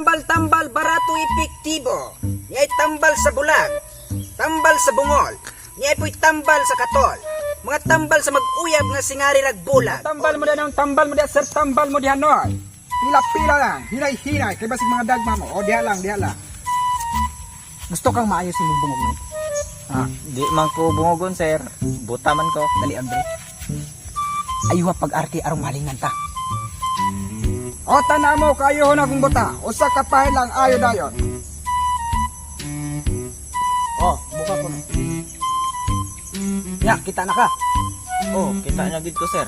Tambal-tambal barato, epektibo. Niay tambal sa bulag, tambal sa bungol, niay po'y tambal sa katol. Mga tambal sa mag-uyab nga singari rag bulag. Tambal mo diha, tambal mo diha, sir, tambal mo diha, noy. Pila-pila lang, hinay-hinay, kay basig mga dagma mo. O, diha lang, diha lang. Gusto kang maayos imong bungog, Noy? Ah, di man ko bungogon, sir. Buta man ko. Dali, Andre. Ayuha pag-arte aron malingan ta. O, tanaw mo, kayo na kung buta. Usa ka pahil lang, ayo dayon. Oh, buka ko no. Ya, kita na ka. Oh, kita na gid ko, sir.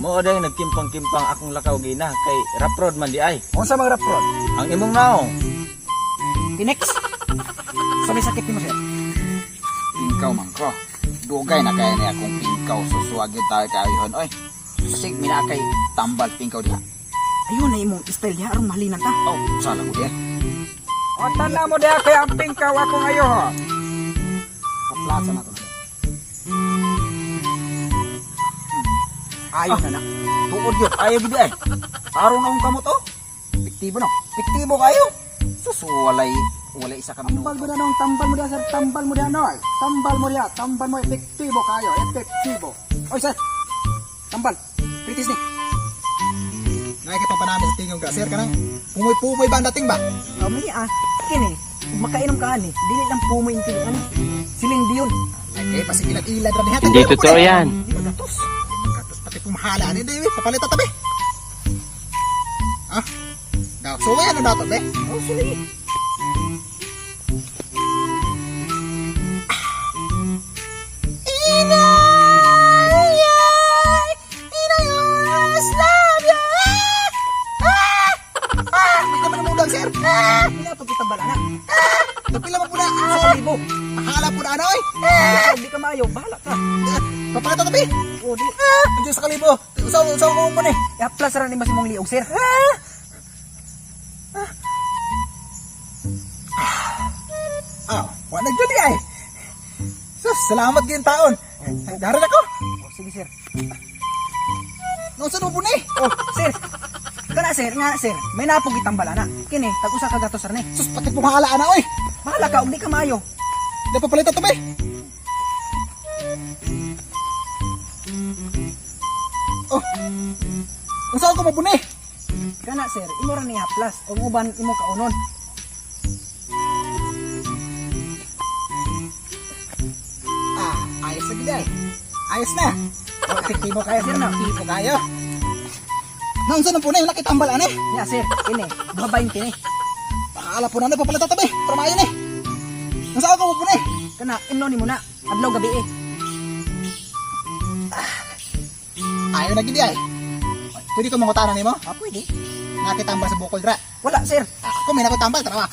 Mao day nagkimpang-kimpang akong lakaw gina kay raprod man di ay. Unsa mga raprod? Ang imong naong. Tinex. Sa may sakit nimo, sir. Pingkaw man ko. Dugay na kaya niya kung pingkaw susuwagin tayo kayo oy. Susig mina kay tambal pingkaw diha. Ayun na imong style diha aron mahalinan ta. Oh, sala ko diha. O, tanaw mo diha kay ang pingkaw akong ayo. Kaplaza na to. Ayo na na. Tuod yun, ayaw gid ay. Tarong na akong kamot oh. Epektibo no. Piktibo kayo. Sus, walay walay isa ka Tambal minuto. mo diha, nong, tambal mo diha, sir, tambal mo diha, noy. Tambal mo diha, tambal mo, epektibo kayo, epektibo. Oy, sir. Tambal. Kritis ni. Nakikita pa namin sa tingog ka, sir kanang pumoy-pumoy ba ang dating ba? Kami ah. Kini, ug makainom ka ani, dili lang pumoy ang tiil ani. Siling diyon. Ay, kay pasig ilag-ilag ra diha. Hindi totoo yan. Di ba gatos? Katos pati pumahala ni di papalit ta tabi. Ah. Daw, so ano daw to be? Oh, sili. Ah! Hindi naman namudang, sir. Ah! Pila pag kitambal ana. Tapila mo po na. Sa Ah! kalibo. Pahala po na ano oy. Ah! Di ka maayo, bahala ka. Papalit ta tabi. O di. Ah! Diyan sa kalibo. Usaw usaw ko mo ni. Iaplas ra ni mas imong liog, sir. Ah, wala gyud di ay. Sus, salamat gyud taon. Daran ako. Oh, sige, sir. Nung sa po ni? Oh, sir. Kana sir, nga sir, may napog itambal ana. Kini, tag usa ka gatos sir ni. Sus, pati pumahala ana oy. Bahala ka ug di ka maayo. Di papalit ta tabi. Oh. Unsa ko mo ni? Kana sir, imo ra ni haplas ug uban imo kaunon. Ah, ayos na gid ay. Ayos na. Oh, epektibo kayo sir na. Tipo kayo. Naunsa na po na yung nakitambal ane? Ya sir, kini, duha ba yung kini? Pahala po na na papalit ta tabi. Para maayo ni. Unsa ko mo po ni? Kana imno nimo na. Adlaw gabi eh. Ayaw na gid ay. Pwede ko mangutanan nimo? Ah, pwede. Nakitambal sa bukol ra. Wala sir. Ako may nakitambal tara.